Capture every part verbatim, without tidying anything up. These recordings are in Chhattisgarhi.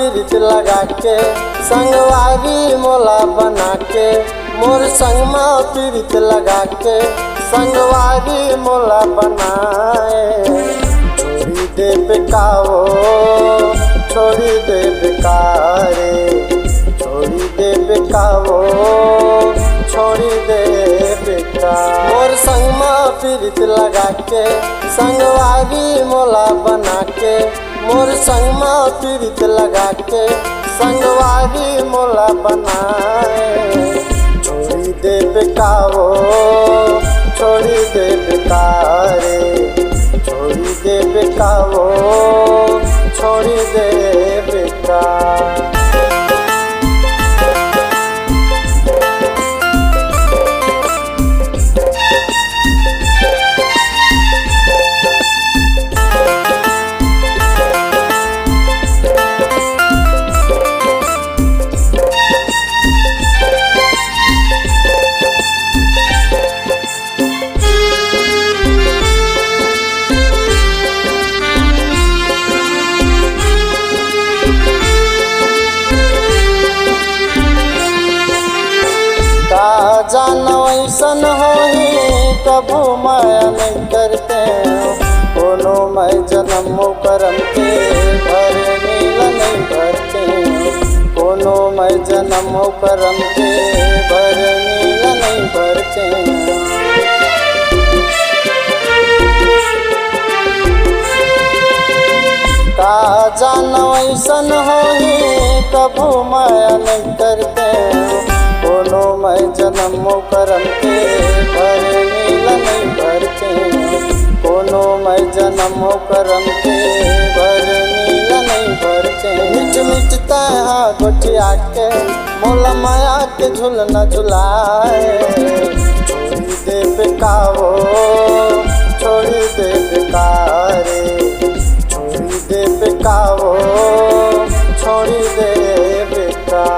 पीरित लगा के संगवारी मोला बना के, मोर संग म पीरित लगा के संगवारी मोला बनाए। छोड़ी देबे का वो, छोड़ी देबे का रे, छोड़ी देबे का वो, छोड़ी देबे का। मोर संग म पीरित लगा के संगवारी मोला बना के, मोर संग म पीरित लगा के संगवारी मोला बनाए। छोड़ी देबे का वो, छोड़ी देबे का रे, छोड़ी देबे का वो, छोड़ी देबे का। का जानो अइसन होही, कभू मया नइ करते, कोनो मय जनम करम के भरनी ल नइ भरते, कोनो मय जनम करम के भरनी ल नइ भरते। का जानो अइसन होही, कभू मया नइ करते, कोनो मय जनम करम के भरनी ल नइ भरते, कोनो मय जनम करम के भरनी ल नइ भरते। मिठ मिठ तैं हा गोठिया के मोला मया के झुलना झुलाए। छोड़ी देबे का वो, छोड़ी देबे का रे, छोड़ी देबे का वो, छोड़ी देबे का।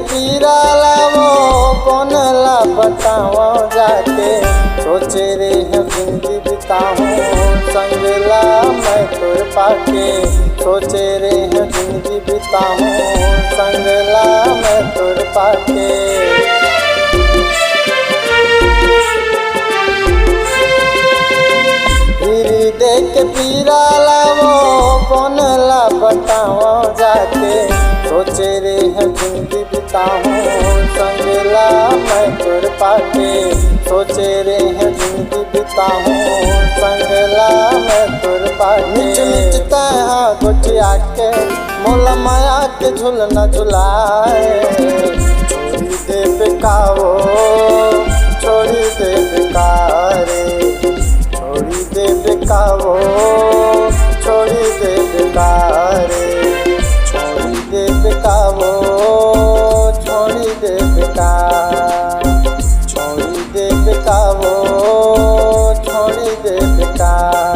पीरा ला वो कोन ला बतावं जाके, सोचे रेहेंव जिंदगी बिताहूं संग ला मैं तोर पाके, सोचे रेहेंव जिंदगी बिताहूं संग ला मैं तोर पाके। फिर देख पीरा ला वो कोन ला बतावं जाके, सोचे रेहेंव जिंदगी बिताहूं संग ला मैं तोर पाके, सोचे रेहेंव जिंदगी बिताहूं संग ला मैं तोर पाके। मिच मिच तैं हा गोठिया के मोला मया के झुलना झुलाए। छोड़ी देबे का वो, छोड़ी देबे का रे, छोड़ी देबे का वो, छोड़ी देबे का रे, छोड़ी देबे का वो, छोड़ी देबे का, छोड़ी देबे का वो, छोड़ी देबे का।